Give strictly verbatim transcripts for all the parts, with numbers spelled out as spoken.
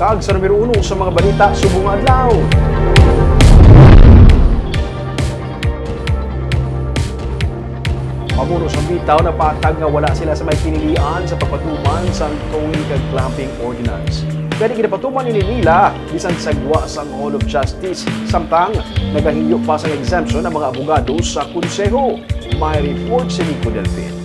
Kag sa numero uno sa mga balita subong nga adlaw. Pamuno sa Bitaw nagpahayag nga wala sila sa may kinilian sa pagpatuman sang towing kag clamping ordinance. Gani ginapatuman ini nila bisan sa gwa sang Hall of Justice, samtang nagahingyo pa sang exemption ang mga abogado sa konseho. May report si Nico Delfin.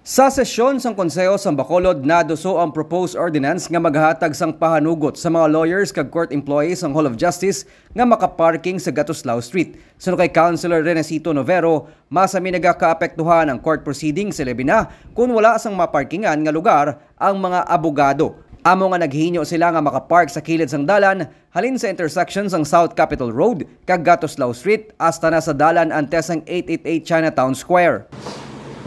Sa sesyon sang Konseho sang Bacolod, naduso ang proposed ordinance nga maghatag sang pahanugot sa mga lawyers kag court employees sang Hall of Justice nga makaparking sa Gatuslao Street. Suno kay Councilor Renesito Novero, mas sami nagakaapektuhan ang court proceedings, ilabi na kon wala sang maparkingan nga lugar ang mga abogado. Amo nga naghinyo sila nga makapark sa kilid sang dalan halin sa intersection sang South Capitol Road kag Gatuslao Street hasta na sa dalan antes sang eight eight eight Chinatown Square.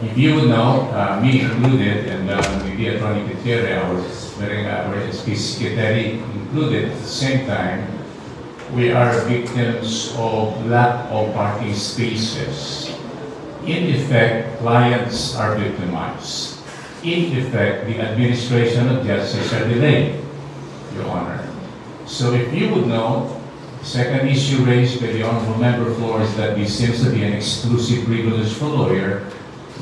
If you would know, uh, me included, and, uh, maybe Attorney Gutierrez, our Mereng-, our S P secretary included at the same time, we are victims of lack of parking spaces. In effect, clients are victimized. In effect, the administration of justice are delayed, Your Honor. So if you would know, second issue raised by the Honorable Member Flores, that this seems to be an exclusive privilege for lawyer,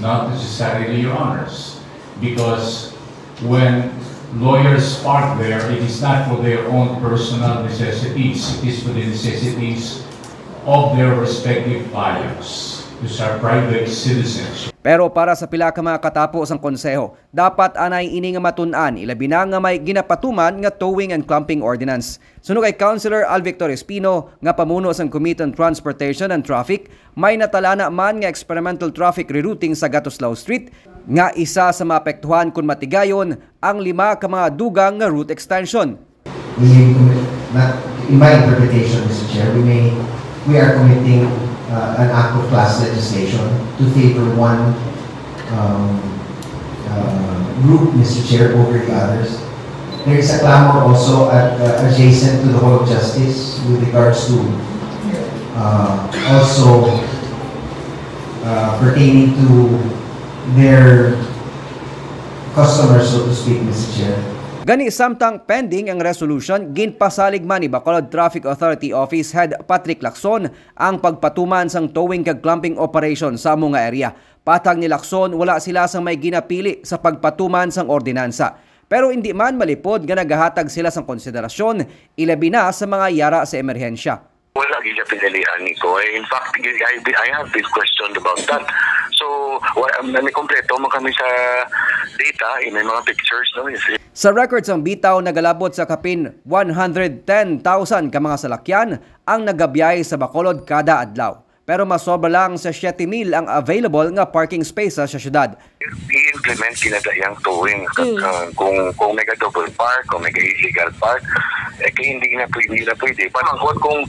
not necessarily, Your Honors, because when lawyers park there, it is not for their own personal necessities, it is for the necessities of their respective clients, which are private citizens. Pero para sa pila ka mga katapo sang konseho, dapat anay ini nga matun-an, ilabi na nga may ginapatuman nga towing and clamping ordinance. Suno kay Councilor Alvictor Espino, nga pamuno sang Committee on Transportation and Traffic, may natalana man nga experimental traffic rerouting sa Gatuslao Street nga isa sa maapektuhan kon matigayon ang lima ka mga dugang nga route extension. We may commit, not, in my interpretation, Mister Chair, we may, we are committing, uh, an act of class legislation to favor one, um, uh, group, Mister Chair, over the others. There is a clamor also at, uh, adjacent to the Hall of Justice with regards to, uh, also, uh, pertaining to their customers, so to speak, Mister Chair. Gani, samtang pending ang resolution, ginpasalig man ni Bacolod Traffic Authority Office Head Patrick Lacson ang pagpatuman sang towing kag clamping operation sa amo nga area. Patag ni Lacson, wala sila sang may ginapili sa pagpatuman sang ordinansa. Pero indi man malipod nga nagahatag sila sang konsiderasyon, ilabi na sa mga yara sa emerhensya. Wala gyud siya pinilian, Nico. Eh, in fact, I, I, I have been questioned about that. So, wa-, um, may kompleto man kami sa data, eh, may mga pictures, no? Yes. Sa record sang Bitaw, nagalabot sa kapin one hundred ten thousand ka mga salakyan ang nagabiyahe sa Bacolod kada adlaw. Pero masobra lang sa siyete mil ang available nga parking space sa, sa syudad. I-implement kinada yang towing. Mm. Ah, kung, kung may ka double park, kung may ka illegal park, eh, kay hindi na pwede, hindi na pwede. Parang kung, kung,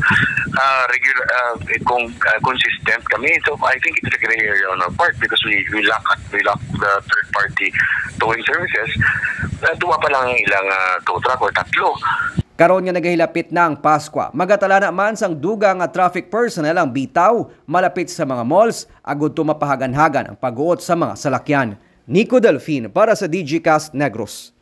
ah, regular, ah, eh, kung, ah, consistent kami, so I think it's a gray area on our part because we, we lack, we lack the third party towing services. Ah, duwa pa lang ilang, ah, tow truck or tatlo. Karon nga nagahilapit na ang Paskwa, magatala na man sang dugang nga traffic personnel ang Bitaw malapit sa mga malls, agud to mapahaganhagan ang paghuot sa mga salakyan. Nico Delfin para sa Digicast Negros.